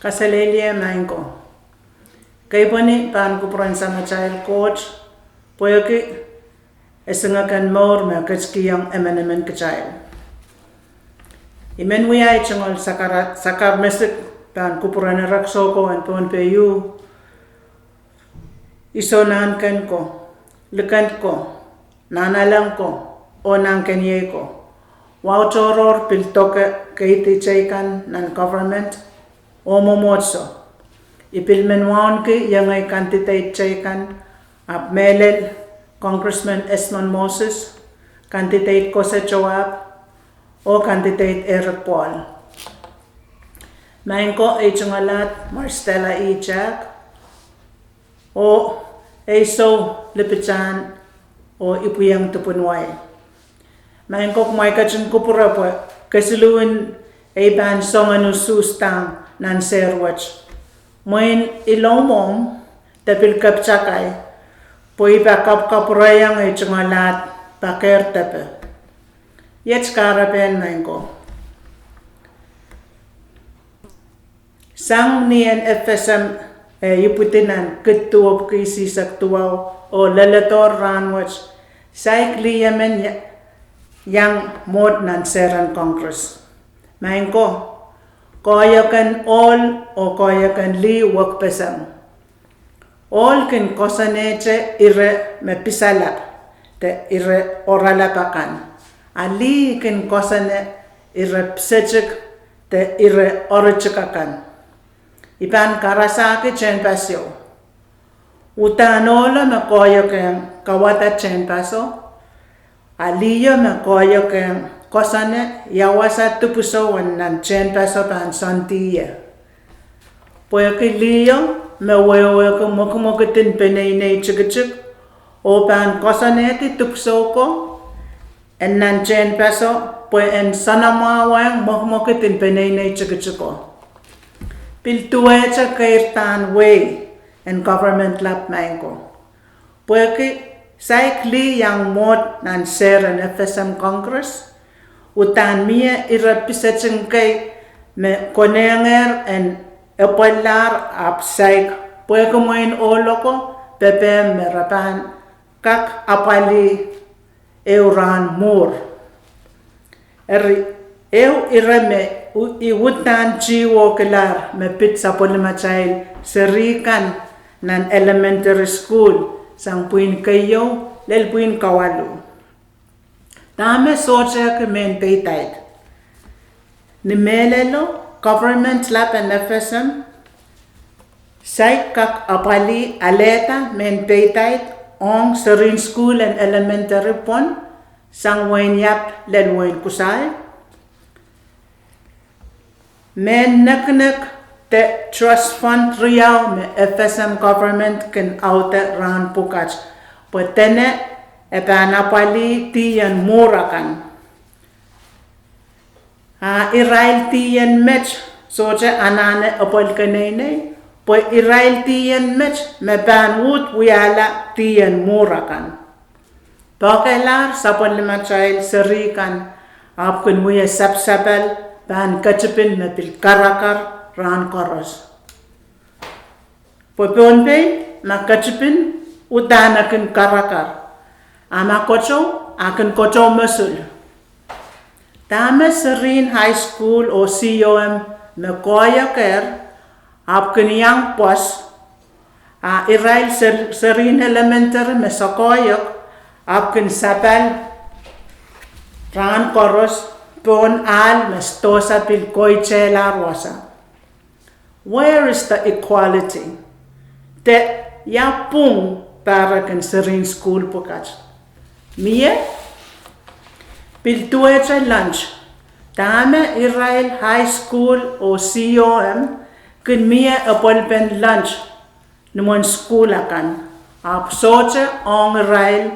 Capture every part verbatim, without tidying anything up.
Kaselehlie maing ko. Keipweni pahn kupwuren Samatail Koht pwehki esingek en mour me ketikihong emenemen kitail. I men wia ei tungoal sakar, sakar mesik pahn kupwuren erekiso ko en Pohnpei, iso nahnkehn ko, likend ko, nahnalek ko, oh nahnkeniei ko. Wahu tohrohr pil doke keidi teikan nan government oh mwomwohdiso. I pil men wauneki iengei candidate teikan, ahpw mehlel Congressman Esmond Moses, candidate Kose Joab, oh candidate Eric Paul. Maing ko, ei tungoal ahd Marcella E. Jack, oh ei sou lipitahn oh ipwiong dipwin wai. Maing ko, kumwail ketin kupwure pwe kesiluhn ei pahn song en usuhs dahng nan sehr wet. Mwein I lomwomw de pil keptakai pwe I pahn kapwkapwurehiong ei tungoal ahd pakehr depe. Iet kahrepen maing ko. Sang ni en FSM e ipwidi nan kid duwepwiki isihsek duwau oh leledohr rahnwet, saik lih emen iang mwohd nan sehr en Congress. Maing ko, koahiek en ohl oh koahiek en lih wekpeseng. Ohl kin koasoanehte ire me pisalap de ire oaralap akan, a lih kin koasoane ire pisetik de ire oaritik akan. I pahn karasahki tehnpasio. Uhdahn ohlo me koahiekehng kawada tehnpaso, a liho me koahiekehng koasoane ia wasa dipwisou en nan tehnpaso pahn soandi ie. Pwehki liho me wehwehki mwekimwekidin peneinei tikitik oh pahn koasoanehdi dipwisou ko en nan tehnpaso pwe en soanamwahwehng mwekimwekidin peneinei tikitiko. Pil duwehte keirdahn wehi en government lap maing ko. Pwehki saik lih iang mwohd nan sehr en FSM Congress, uhdahn mie ire pisetik kei me konengehr en epwellahr ahpw saik pwehki mwein ohlo ko pepehm me re pahn kak apwalih ehu rahn mwuhr. Eri, ehu ire me I uhdahn tihwohkilahr me pid sapwellimatail seri kan nan elementary school sang pwihn keieu lel pwihn kawalu. Dahme sohte ki mehn peidaid? Ni mehlelo, government lap en FSM saik kak apwalih alehda mehn peidaid ong serihn school en elementary pwon sang wehin Iap lel wehin Kusahi. Mehn neknek de trust fund riau me FSM government kin aude rahn pwukat, pwe dene e pahn apwalih dih en mwuhr akan. A irail dih en met sohte anahne epwel keneinei, pwe irail dih en met me pahn uhd wiahla dih en mwuhr akan. Pokelahr sapwellimatail seri kan ahpw kin wia sapsapal pahn ketipin me pil karakar rahn koaros. Pwe Pohnpei ma ketipin, uhdahn e kin karakar. A ma kotou, a kin kotou mosul. Dahme serihn high school oh COM me koahiekiehr ahpw kin iang pwoas, a irail ser-, serihn elementary me sokoahiek ahpw kin sapal rahn koaros pohn ahl me sidohsa pil koitehlahr wasa. Where is the equality? De ia pwung pahrek en serihn school pwukat? Mie? Pil duwehte lunch. Dahme irail high school oh COM kin mie epwelpen lunch ni imwen school akan, ahpw sohte ong irail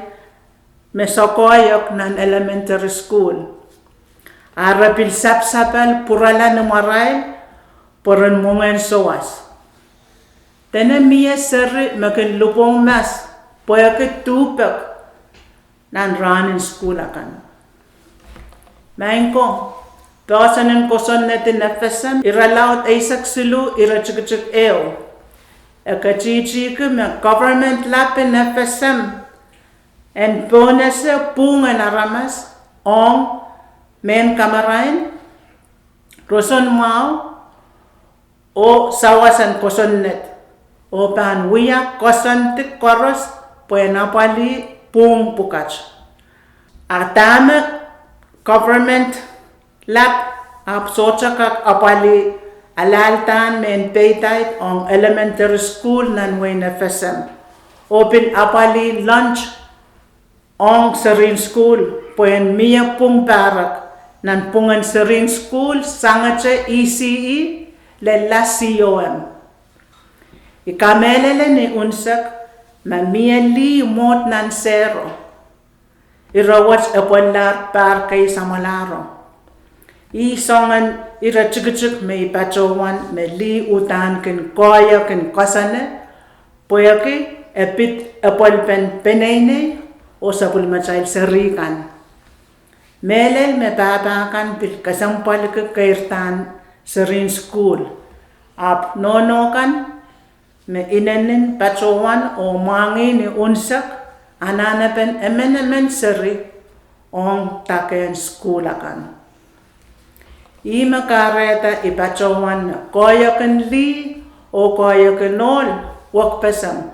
me sokoahiek nan elementary school? A re pil sapsapal pwurala ni imwarail pwe ren mwengehn sawas. Dene mie seri me kin lipwong mas pwehki duhpek nan rahn en school akan. Maing ko, Poahsoan en kosonned en FSM, irelaud eisek siluh, iretikitik ehu. E ketihtihki me government lap en FSM en pohnese pwuhng en aramas ong mehn kamarain, roson mwahu, oh sawas en kosonned, oh pahn wia koasoandi koaros pwehn apwalih pwuhng pwukat. A dahme government lap, ahpw sohte kak apwalih alahldahr mehn peidaid ong elementary school nan wehin FSM, oh pil apwalih lunch ong serihn sukuhl, pwehn mie pwuhng pahrek nan pwungen serihn sukuhl sangete ECE lella COM. I kamehlele ni unsek ma mie lih mwohd nan sehro, ire wet epwelahr pahr kei samwalahro. Ih soangen iretikitik me I patohwan me lih uhdahn kin koahiek en koasoane, pwehki e pid epwelpen peneinei oh sapwellimatail seri kan. Mehlel me pahpa kan pil kesempwaliki keirdahn serihn sukuhl, ahpw nohno kan me inenen patohwan oh mwahngih ni unsek anahnepen emenemen seri ong dakehn sukuhl akan. Ihme kahrehda I patohwan me koahiek en lih oh koahiek en ohl wekpeseng.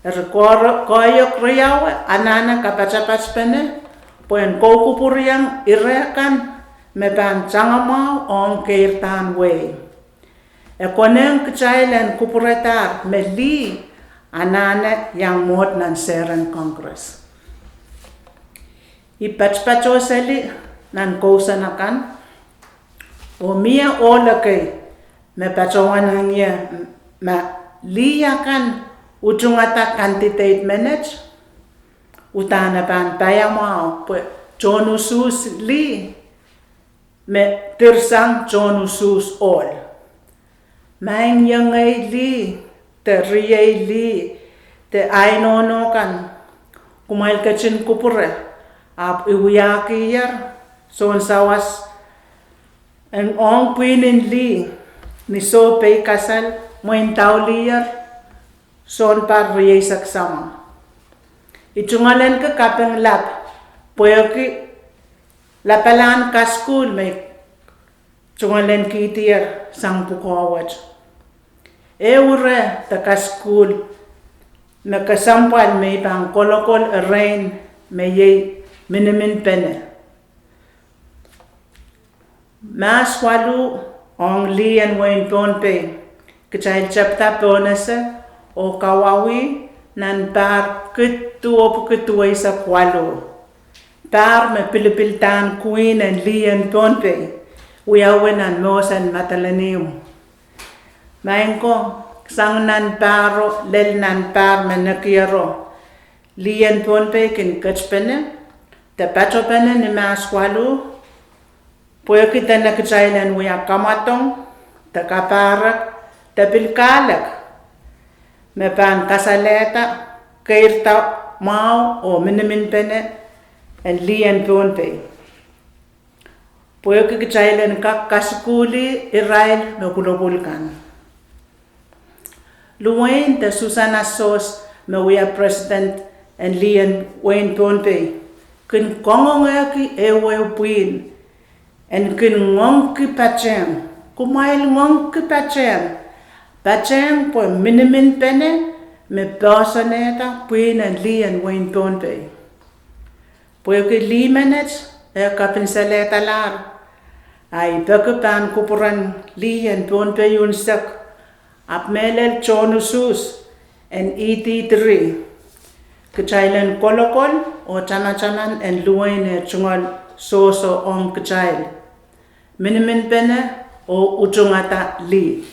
Eri koahiek riau anahne kapatapatpene pwehn koukupwuriong ire kan me pahn tangamwahu ong keirdahn wehi. E konehng kitail en kupwuredahr me lih anahne iang mwohd nan seren Congress. I patpatohseli nan kousoan akan, oh mie ohl ekei me patohwanehng ie ma lih akan utungada candidate menet uhdahn e pahn paiamwahu pwe tohn usuhs lih me dirsang tohn usuhs ohl. Maing iengei lih, de riei lih, de ahi nohno kan, kumwail ketin kupwure, ahpw I wiakier sounsawas en ong pwihn en lih ni soupeikasal mwein daulier sounpar rieisek samwa. I tungoalenki kaping lap pwehki lapalahn kasukuhl me I tungoalenkihdier sang pwukoa wet. Ehu ire de kasukuhl me kesempwal me I pahn kolokol erein me iei miniminpene. Mahs waluh ong lih en wehin Pohnpei, kitail tepda pohnese oh kawauwih nan pahr kid duwepwiki duweisek waluh. Pahr me pilipildahn queen en lih en Pohnpei wiawi nan mohs en Madolenihmw. Maing ko, sang nan pahro lel nan pahr me nekiero, lih en Pohnpei kin ketipene de patopene ni Mahs waluh, pwehki dene kitail en wia kamwadong de kapahrek de pil kahlek me pahn kasalehda keirda mwahu oh miniminpene en lih en Pohnpei, pwehki kitail en kak kasukuhlih irail me pwulopwul kan. Luwein de Susana Source me wia president en lih en wehin Pohnpei kin kangoangehki ehuehu pwihn en kin ngoangki patehng, kumwail ngoangki patehng, patehng pwe miniminpene me poahsoanehda pwihn en lih en wehin Pohnpei. Pwehki lih menet e kapinsalehdahlahr, a I peki pahn kupwuren lih en Pohnpei unsek, ahpw mehlel tohn usuhs en E D three, kitail en kolokol oh tamataman en luwein eh tungoal sohso ong kitail, miniminpene oh utungada lih.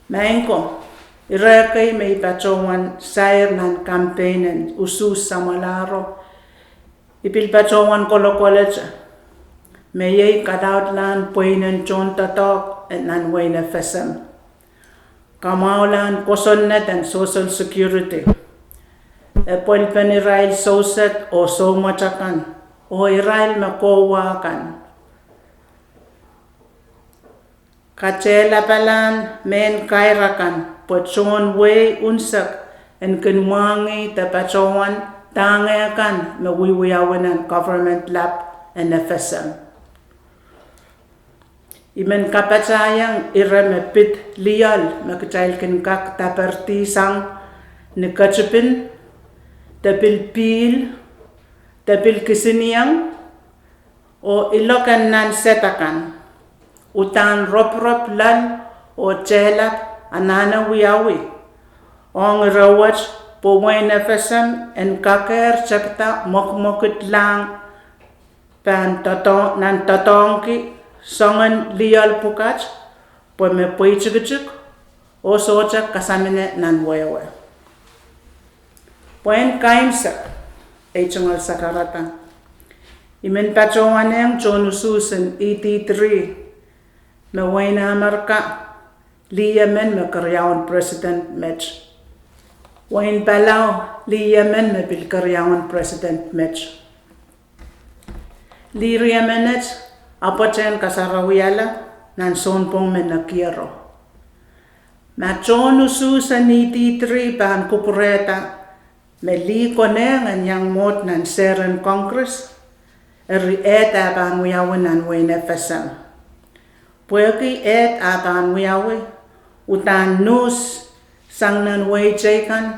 Maing ko, ire kei me I patohwan sair nan campaign en usuhs samwalahro, I pil patohwan kolokolete me iei kalaudlahn pweinen tohndoadoahk nan wehin FSM, kamwahulahn kosonned en Social Security, epwelpen irail sousehd oh soumwet akan, oh irail me kohwa kan. Katehlapalahn mehn kair akan pwe tohn wehi unsek en kin mwahngih de patohwan dahngehkan me wiewiawi nan government lap en FSM. I men kapatahieng ire me pid lioal me kitail kin kak daperdi sang ni ketipin, de pil pihl, de pil kisinieng, oh ilok en nan sed akan, uhdahn ropirop loal oh tehlap anahne wiawi ong ire wet pwe wehin FSM en kakehr tepida mwekimwekidlahng pahn doadoahngki soangen lioal pwukat pwe me pweitikitik oh sohte kasamine nan wehwe. Pwehn kaimwisekla, ei tungoal sakarada, I men patohwanehng tohn usuhs en ED three me wehin Amerika lih emen me keriaun president met. Wehin Palau lih emen me pil keriaun president met. Lih riemenet apwtehn kasarawiala nan sounpwong me nekiero. Ma tohn usuhs en ED three pahn kupwurehda me lih konehng en iang mwohd nan sehr en Congress, eri ehd ah pahn wiawi nan wehin FSM. Pwehki ehd ah pahn wiawi, uhdahn nuhs sang nan wehi teikan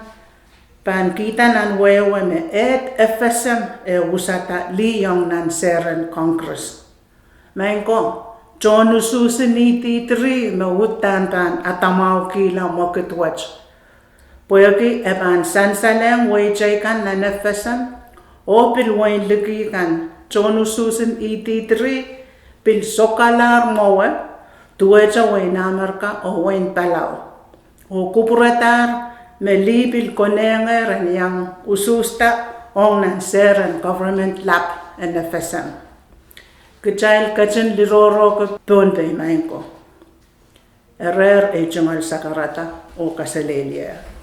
pahn kihda nan wehwe me ehd FSM e wusada lihiong nan sehr en Congress. Maing ko, tohn usuhs en ED three me uhdahn pahn adamwahukihla mwekid wet, pwehki e pahn sansalehng wehi teikan nan FSM oh pil wehin liki kan. Tohn usuhs en ED three pil sokalahr mwowe duwehte wehin Amerika oh wehin Palau, oh kupwuredahr me lih pil konehng en iang usuhsda ong nan sehr en government lap en FSM. Kitail ketin lirohrohki Pohnpei, maing ko. Erehr ei tungoal sakarada oh kaselehlie.